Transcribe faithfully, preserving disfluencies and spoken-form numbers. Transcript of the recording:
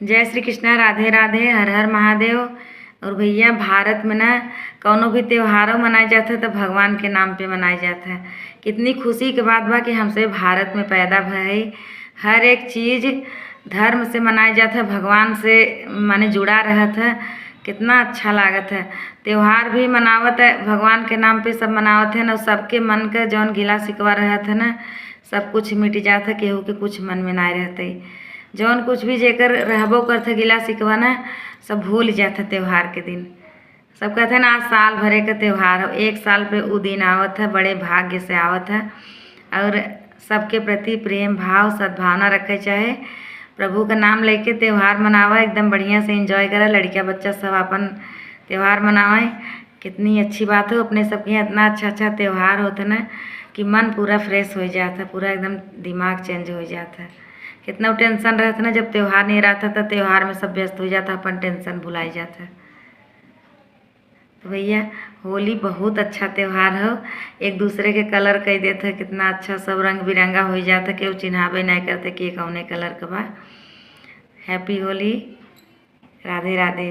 जय श्री कृष्णा, राधे राधे, हर हर महादेव। और भैया, भारत में ना कौनो भी त्योहारो मनाए जात है तो भगवान के नाम पे मनाए जात है। कितनी खुशी के बात बा कि हमसे भारत में पैदा भए। हर एक चीज धर्म से मनाए जात है, भगवान से माने जुड़ा रहत है। कितना अच्छा लागत है। त्योहार भी मनावत है भगवान के नाम पे, सब मनावत है ना। सबके मन का जौन गिला शिकवा रहत है ना, सब कुछ मिट जात है, केहू के कुछ मन में नाय रहते। जौन कुछ भी जेकर रहबो करत है गिला शिकवा ना, सब भूल जात है त्योहार के दिन। सब कहत है ना, आज साल भरे का त्योहार हो, एक साल पे उ दिन आवत है, बड़े भाग्य से आवत है। और सबके प्रति प्रेम भाव, सद्भावना रखे चाहे। प्रभु का नाम लेके त्योहार मनावा, एकदम बढ़िया से enjoy करा। लड़किया बच्चा सब अपन त्योहार मनावे। कितनी अच्छी बात हो, अपने सबके यहाँ इतना अच्छा अच्छा त्योहार होता ना कि मन पूरा fresh हो जाता है, पूरा एकदम दिमाग change हो जाता है। कितना tension रहता ना, जब त्योहार नहीं रहता तो त्योहार में सब व्यस्त हो जाता, अपन tension भुलाई जाता है। तो भैया, होली बहुत अच्छा त्योहार हो, एक दूसरे के color कई देत है, कितना अच्छा, सब रंग बिरंगा हो जाता, केहू चिन्हाबे नहीं करते कि ये कौने color का बा। Happy होली, राधे राधे।